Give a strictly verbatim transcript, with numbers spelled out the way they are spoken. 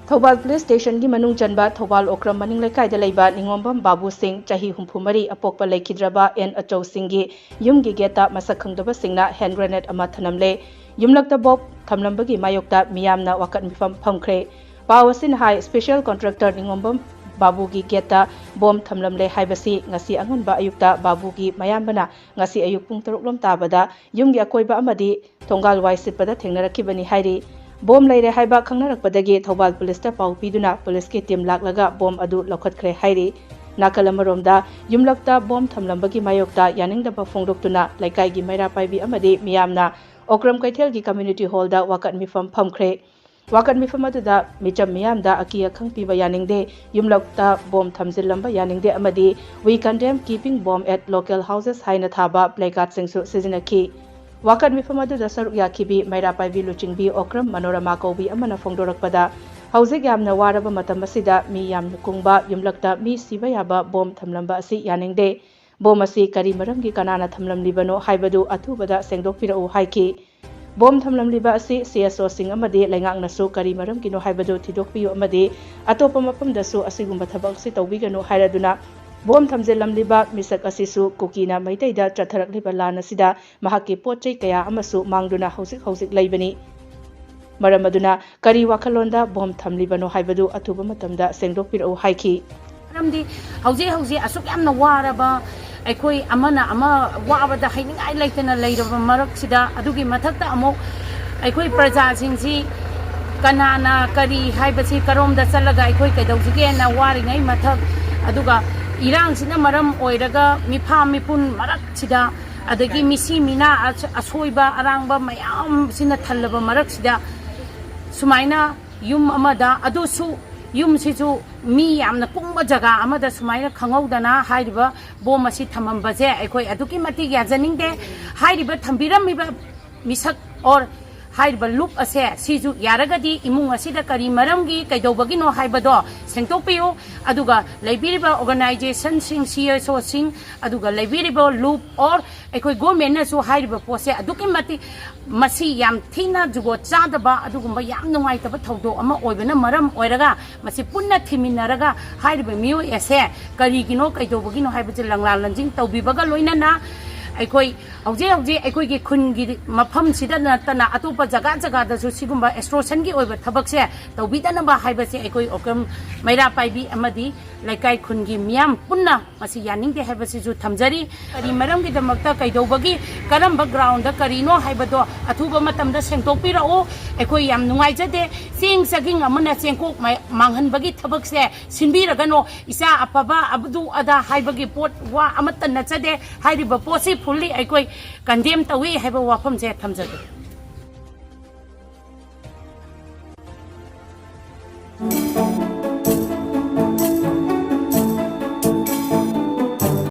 Thoubal police ꯁ꯭ꯇꯦꯁꯟꯒꯤ ꯃꯅꯨꯡ ꯆꯟꯕ ꯊꯧꯕꯥꯜ ꯑꯣꯀ꯭ꯔꯝ ꯃꯅꯤꯡ ꯂꯩꯀꯥꯏꯗ ꯂꯩꯕ ꯅꯤꯉꯣꯝꯕꯝ ꯕꯥꯕꯨ ꯁꯤꯡ, ꯆꯍꯤ ꯍꯨꯝꯐꯨ ꯃꯔꯤ, ꯑꯄꯣꯛꯄ ꯂꯩꯈꯤꯗ꯭ꯔꯕ ꯑꯦꯟ ꯑꯆꯧ ꯁꯤꯡꯒꯤ ꯌꯨꯝꯒꯤ ꯒꯦꯠꯇ ꯃꯁꯛ ꯈꯪꯗꯕꯁꯤꯡꯅ ꯍꯦꯟ ꯒ꯭ꯔꯦꯅꯦꯗ ꯑꯃ ꯊꯅꯝꯂꯦ꯫ ꯌꯨꯝꯂꯛꯇ ꯕꯣꯝ ꯊꯝꯂꯝꯕꯒꯤ ꯃꯥꯌꯣꯛꯇ ꯃꯤꯌꯥꯝꯅ ꯋꯥꯀꯠ ꯃꯤꯐꯝ ꯐꯝꯈ꯭ꯔꯦ꯫ ꯄꯥꯎ ꯑꯁꯤꯅ ꯍꯥꯏ, ꯁ꯭ꯄꯦꯁꯤꯌꯦꯜ ꯀꯣꯟꯇ꯭ꯔꯦꯛꯇꯔ ꯅꯤꯉꯣꯝꯕꯝ ꯕꯥꯕꯨꯒꯤ ꯒꯦꯠꯇ ꯕꯣꯝ ꯊꯝꯂꯝꯂꯦ ꯍꯥꯏꯕꯁꯤ ꯉꯁꯤ ꯑꯉꯟꯕ ꯑꯌꯨꯛꯇ ꯕꯥꯕꯨꯒꯤ ꯃꯌꯥꯝꯕꯅ ꯉꯁꯤ ꯑꯌꯨꯛ ꯄꯨꯡ ꯇꯔꯨꯛ ꯂꯣꯝ ꯇꯥꯕꯗ ꯌꯨꯝꯒꯤ ꯑꯀꯣꯏꯕ ꯑꯃꯗꯤ ꯊꯣꯡꯒꯥꯜ ꯋꯥꯏ ꯁꯤꯠꯄꯗ ꯊꯦꯡꯅꯔꯛꯈꯤꯕꯅꯤ ꯍꯥꯏꯔꯤ꯫ ꯕꯣꯝ ꯂꯩꯔꯦ ꯍꯥꯏꯕ ꯈꯪꯅꯔꯛꯄꯗꯒꯤ ꯊꯧꯕꯥꯜ ꯄꯨꯂꯤꯁꯇ ꯄꯥꯎ ꯄꯤꯗꯨꯅ ꯄꯨꯂꯤꯁꯀꯤ ꯇꯤꯝ ꯂꯥꯛꯂꯒ ꯕꯣꯝ ꯑꯗꯨ ꯂꯧꯈꯠꯈ꯭ꯔꯦ ꯍꯥꯏꯔꯤ꯫ ꯅꯥꯀꯜ ꯑꯃꯔꯣꯝꯗ, ꯌꯨꯝꯂꯛꯇ ꯕꯣꯝ ꯊꯝꯂꯝꯕꯒꯤ ꯃꯥꯌꯣꯛꯇ ꯌꯥꯅꯤꯡꯗꯕ ꯐꯣꯡꯗꯣꯛꯇꯨꯅ ꯂꯩꯀꯥꯏꯒꯤ ꯃꯩꯔꯥ ꯄꯥꯏꯕꯤ ꯑꯃꯗꯤ ꯃꯤꯌꯥꯝꯅ ꯑꯣꯀ꯭ꯔꯝ ꯀꯩꯊꯦꯜꯒꯤ ꯀꯝꯃ꯭ꯌꯨꯅꯤꯇꯤ ꯍꯣꯜꯗ ꯋꯥꯀꯠ ꯃꯤꯐꯝ ꯐꯝꯈ꯭ꯔꯦ꯫ ꯋꯥꯀꯠ ꯃꯤꯐꯝ ꯑꯗꯨꯗ ꯃꯤꯆꯝ ꯃꯤꯌꯥꯝꯗ ꯑꯀꯤ ꯑꯈꯪ ꯄꯤꯕ ꯌꯥꯅꯤꯡꯗꯦ, ꯌꯨꯝꯂꯛꯇ ꯕꯣꯝ ꯊꯝꯖꯤꯜꯂꯝꯕ ꯌꯥꯅꯤꯡꯗꯦ ꯑꯃꯗꯤ "We condemn keeping bomb at local houses" ꯍꯥꯏꯅ ꯊꯥꯕ ꯄ꯭ꯂꯦꯀꯥꯔꯗꯁꯤꯡꯁꯨ ꯁꯤꯖꯤꯟꯅꯈꯤ꯫ ꯋꯥꯀꯠ ꯃꯤꯐꯝ ꯑꯗꯨꯗ ꯁꯔꯨꯛ ꯌꯥꯈꯤꯕꯤ ꯃꯩꯔꯥ ꯄꯥꯏꯕꯤ ꯂꯨꯆꯤꯡꯕꯤ ꯑꯣꯀ꯭ꯔꯝ ꯃꯅꯣꯔꯃꯥ ꯀꯧꯕꯤ ꯑꯃꯅ ꯐꯣꯡꯗꯣꯔꯛꯄꯗ, ꯍꯧꯖꯤꯛ ꯌꯥꯝꯅ ꯋꯥꯔꯕ ꯃꯇꯝ ꯑꯁꯤꯗ ꯃꯤ ꯌꯥꯝꯅ ꯀꯨꯡꯕ ꯌꯨꯝꯂꯛꯇ ꯃꯤ ꯁꯤꯕ ꯌꯥꯕ ꯕꯣꯝ ꯊꯝꯂꯝꯕ ꯑꯁꯤ ꯌꯥꯅꯤꯡꯗꯦ꯫ ꯕꯣꯝ ꯑꯁꯤ ꯀꯔꯤ ꯃꯔꯝꯒꯤ ꯀꯅꯥꯅ ꯊꯝꯂꯝꯂꯤꯕꯅꯣ ꯍꯥꯏꯕꯗꯨ ꯑꯊꯨꯕꯗ ꯁꯦꯡꯗꯣꯛꯄꯤꯔꯛꯎ ꯍꯥꯏꯈꯤ꯫ ꯕꯣꯝ ꯊꯝꯂꯝꯂꯤꯕ ꯑꯁꯤ ꯁꯤ ꯑꯦꯁ ꯑꯣꯁꯤꯡ ꯑꯃꯗꯤ ꯂꯩꯉꯥꯛꯅꯁꯨ ꯀꯔꯤ ꯃꯔꯝꯒꯤꯅꯣ ꯍꯥꯏꯕꯗꯨ ꯊꯤꯗꯣꯛꯄꯤꯌꯨ ꯑꯃꯗꯤ ꯑꯇꯣꯞꯄ ꯃꯐꯝꯗꯁꯨ ꯑꯁꯤꯒꯨꯝꯕ ꯊꯕꯛ ꯑꯁꯤ ꯇꯧꯕꯤꯒꯅꯨ ꯍꯥꯏꯔꯗꯨꯅ, ꯕꯣꯝ ꯊꯝꯖꯤꯜꯂꯝꯂꯤꯕ ꯃꯤꯁꯛ ꯑꯁꯤꯁꯨ ꯀꯨꯀꯤꯅ ꯃꯩꯇꯩꯗ ꯆꯠꯊꯔꯛꯂꯤꯕ ꯂꯥꯟ ꯑꯁꯤꯗ ꯃꯍꯥꯛꯀꯤ ꯄꯣꯠ ꯆꯩ ꯀꯌꯥ ꯑꯃꯁꯨ ꯃꯥꯡꯗꯨꯅ ꯍꯧꯖꯤꯛ ꯍꯧꯖꯤꯛ ꯂꯩꯕꯅꯤ꯫ ꯃꯔꯝ ꯑꯗꯨꯅ ꯀꯔꯤ ꯋꯥꯈꯜꯂꯣꯟꯗ ꯕꯣꯝ ꯊꯝꯂꯤꯕꯅꯣ ꯍꯥꯏꯕꯗꯨ ꯑꯊꯨꯕ ꯃꯇꯝꯗ ꯁꯦꯡꯗꯣꯛꯄꯤꯔꯛꯎ ꯍꯥꯏꯈꯤ꯫ ꯃꯔꯝꯗꯤ ꯍꯧꯖꯤꯛ ꯍꯧꯖꯤꯛ ꯑꯁꯨꯛ ꯌꯥꯝꯅ ꯋꯥꯔꯕ, ꯑꯩꯈꯣꯏ ꯑꯃꯅ ꯑꯃ ꯋꯥꯕꯗ ꯍꯩꯅꯤꯡꯉꯥꯏ ꯂꯩꯇꯅ ꯂꯩꯔꯕ ꯃꯔꯛꯁꯤꯗ, ꯑꯗꯨꯒꯤ ꯃꯊꯛꯇ ꯑꯃꯨꯛ ꯑꯩꯈꯣꯏ ꯄ꯭ꯔꯖꯥꯁꯤꯡꯁꯤ ꯀꯅꯥꯅ ꯀꯔꯤ ꯍꯥꯏꯕꯁꯤ ꯀꯔꯣꯝꯗ ꯆꯠꯂꯒ ꯑꯩꯈꯣꯏ ꯀꯩꯗꯧꯁꯤꯒꯦꯅ ꯋꯥꯔꯤꯉꯩ ꯃꯊꯛ, ꯑꯗꯨꯒ ꯏꯔꯥꯡꯁꯤꯅ ꯃꯔꯝ ꯑꯣꯏꯔꯒ ꯃꯤꯐꯥ ꯃꯤꯄꯨꯟ ꯃꯔꯛꯁꯤꯗ, ꯑꯗꯒꯤ ꯃꯤꯁꯤ ꯃꯤꯅꯥ ꯑꯁ-, ꯑꯁꯣꯏꯕ ꯑꯔꯥꯡꯕ ꯃꯌꯥꯝꯁꯤꯅ ꯊꯜꯂꯕ ꯃꯔꯛꯁꯤꯗ, ꯁꯨꯃꯥꯏꯅ ꯌꯨꯝ ꯑꯃꯗ, ꯑꯗꯨꯁꯨ ꯌꯨꯝꯁꯤꯁꯨ ꯃꯤ ꯌꯥꯝꯅ ꯀꯨꯡꯕ ꯖꯒꯥ ꯑꯃꯗ ꯁꯨꯃꯥꯏꯅ ꯈꯪꯍꯧꯗꯅ ꯍꯥꯏꯔꯤꯕ ꯕꯣꯝ ꯑꯁꯤ ꯊꯝꯃꯝꯕꯁꯦ ꯑꯩꯈꯣꯏ ꯑꯗꯨꯛꯀꯤ ꯃꯇꯤꯛ ꯌꯥꯖꯅꯤꯡꯗꯦ꯫ ꯍꯥꯏꯔꯤꯕ ꯊꯝꯕꯤꯔꯝꯃꯤꯕ ꯃꯤꯁꯛ ꯑꯣꯔ ꯍꯥꯏꯔꯤꯕ ꯂꯨꯞ ꯑꯁꯦ ꯁꯤꯁꯨ ꯌꯥꯔꯒꯗꯤ ꯏꯃꯨꯡ ꯑꯁꯤꯗ ꯀꯔꯤ ꯃꯔꯝꯒꯤ ꯀꯩꯗꯧꯕꯒꯤꯅꯣ ꯍꯥꯏꯕꯗꯣ ꯁꯦꯡꯗꯣꯛꯄꯤꯌꯨ꯫ ꯑꯗꯨꯒ ꯂꯩꯕꯤꯔꯤꯕ ꯑꯣꯔꯒꯅꯥꯏꯖꯦꯁꯟꯁꯤꯡ, ꯁꯤ ꯑꯦꯁ ꯑꯣꯁꯤꯡ, ꯑꯗꯨꯒ ꯂꯩꯕꯤꯔꯤꯕ ꯂꯨꯞ ꯑꯣꯔ ꯑꯩꯈꯣꯏ ꯒꯣꯔꯃꯦꯟꯅꯁꯨ ꯍꯥꯏꯔꯤꯕ ꯄꯣꯠꯁꯦ ꯑꯗꯨꯛꯀꯤ ꯃꯇꯤꯛ ꯃꯁꯤ ꯌꯥꯝ ꯊꯤꯅ ꯖꯨꯒꯣꯠ ꯆꯥꯗꯕ ꯑꯗꯨꯒꯨꯝꯕ ꯌꯥꯝ ꯅꯨꯡꯉꯥꯏꯇꯕ ꯊꯧꯗꯣꯛ ꯑꯃ ꯑꯣꯏꯕꯅ ꯃꯔꯝ ꯑꯣꯏꯔꯒ ꯃꯁꯤ ꯄꯨꯟꯅ ꯊꯤꯃꯤꯟꯅꯔꯒ ꯍꯥꯏꯔꯤꯕ ꯃꯤꯑꯣꯏ ꯑꯁꯦ ꯀꯔꯤꯒꯤꯅꯣ ꯀꯩꯗꯧꯕꯒꯤꯅꯣ ꯍꯥꯏꯕꯁꯦ ꯂꯪꯂꯥ ꯂꯪꯖꯤꯡ ꯇꯧꯕꯤꯕꯒ ꯂꯣꯏꯅꯅ ꯑꯩꯈꯣꯏ ꯍꯧꯖꯤꯛ ꯍꯧꯖꯤꯛ ꯑꯩꯈꯣꯏꯒꯤ ꯈꯨꯟꯒꯤ ꯃꯐꯝꯁꯤꯗ ꯅꯠꯇꯅ ꯑꯇꯣꯞꯄ ꯖꯒꯥ ꯖꯒꯥꯗꯁꯨ ꯁꯤꯒꯨꯝꯕ ꯑꯦꯛꯁꯇꯣꯔꯁꯟꯒꯤ ꯑꯣꯏꯕ ꯊꯕꯛꯁꯦ ꯇꯧꯕꯤꯗꯅꯕ ꯍꯥꯏꯕꯁꯦ ꯑꯩꯈꯣꯏ ꯑꯣꯀ꯭ꯔꯝ ꯃꯩꯔꯥ ꯄꯥꯏꯕꯤ ꯑꯃꯗꯤ ꯂꯩꯀꯥꯏ ꯈꯨꯟꯒꯤ ꯃꯤꯌꯥꯝ ꯄꯨꯟꯅ ꯃꯁꯤ ꯌꯥꯅꯤꯡꯗꯦ ꯍꯥꯏꯕꯁꯤꯁꯨ ꯊꯝꯖꯔꯤ꯫ ꯀꯔꯤ ꯃꯔꯝꯒꯤꯗꯃꯛꯇ, ꯀꯩꯗꯧꯕꯒꯤ, ꯀꯔꯝꯕ ꯒ꯭ꯔꯥꯎꯟꯗ ꯀꯔꯤꯅꯣ ꯍꯥꯏꯕꯗꯣ ꯑꯊꯨꯕ ꯃꯇꯝꯗ ꯁꯦꯡꯗꯣꯛꯄꯤꯔꯛꯎ꯫ ꯑꯩꯈꯣꯏ ꯌꯥꯝ ꯅꯨꯡꯉꯥꯏꯖꯗꯦ꯫ ꯆꯦꯡ ꯆꯒꯤꯡ ꯑꯃꯅ ꯆꯦꯡꯀꯣꯛ ꯃ-, ꯃꯥꯡꯍꯟꯕꯒꯤ ꯊꯕꯛꯁꯦ ꯁꯤꯟꯕꯤꯔꯒꯅꯣ꯫ ꯏꯆꯥ ꯑꯐꯕ ꯑꯗꯨ ꯑꯗꯥ ꯍꯥꯏꯕꯒꯤ ꯄꯣꯠ ꯋꯥ ꯑꯃꯠꯇ ꯅꯠꯆꯗꯦ꯫ ꯍꯥꯏꯔꯤꯕ ꯄꯣꯠꯁꯤ ꯐꯨꯜꯂꯤ ꯑꯩꯈꯣꯏ ꯀꯟꯗꯦꯝ ꯇꯧꯏ ꯍꯥꯏꯕ ꯋꯥꯐꯝꯁꯦ ꯊꯝꯖꯒꯦ꯫